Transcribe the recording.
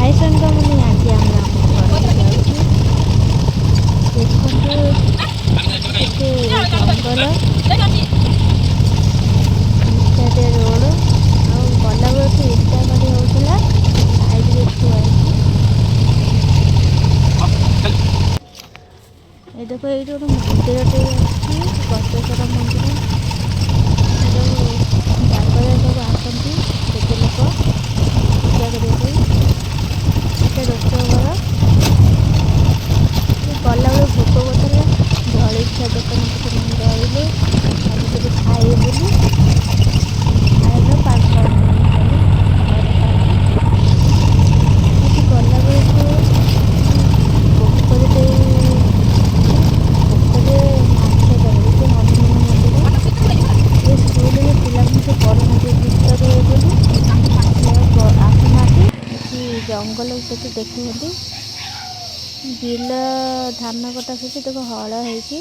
High ସାଙ୍ଗମାନେ, ଆଜି ଆମେ ଆମ ଘରକୁ ଯାଉଛୁ। ଦେଖନ୍ତୁ, କେତେ ଜଙ୍ଗଲ ଭିତରେ ରୋଡ଼। ଆଉ ଗଲାବେଳକୁ ଇଟା ଗାଡ଼ି ହେଉଥିଲା, ସାଇଡ଼ରେ ଥୁଆ ହେଇଛି। ଏ ଦେଖ, ଏଇଠି ଗୋଟେ ମନ୍ଦିରଟେ ଅଛି, ଗତେଶ୍ୱର ମନ୍ଦିର। ଯୋଉ ଜାଗରରେ ସବୁ ଆସନ୍ତି କେତେ ଲୋକ ପୂଜା କରିବା ପାଇଁ। ଏଟା ରୋଷ ଘର। ଗଲାବେଳକୁ ଭୋକ କରୁଥିଲା, ଜଳଖିଆ ଦୋକାନ ପାଖରେ ଆମେ ରହିଲୁ। ଆମେ ସେଠି ଖାଇବୁ ବୋଲି ଖାଇଲୁ, 5 କଲୁ ଘରେ ଖାଇଲୁ। ସେଠି ଗଲାବେଳକୁ ପୋଖରୀଟେ, ପୋଖରୀରେ ମାଛ ଧରେ। ଏଠି ହନୁମାନ ମନ୍ଦିର। ଏ ସ୍କୁଲରେ ପିଲାମାନେ ସବୁ ପଢ଼ୁନାହାନ୍ତି, ଗୀତ ରୁହେ ବୋଲି ସେ ଆସୁନାହାନ୍ତି। ଏଠି ଜଙ୍ଗଲ ସେଠି ଦେଖୁଛନ୍ତି। ବିଲ ଧାନ କଟା ସେଠି ଦେଖ, ହଳ ହେଇଛି।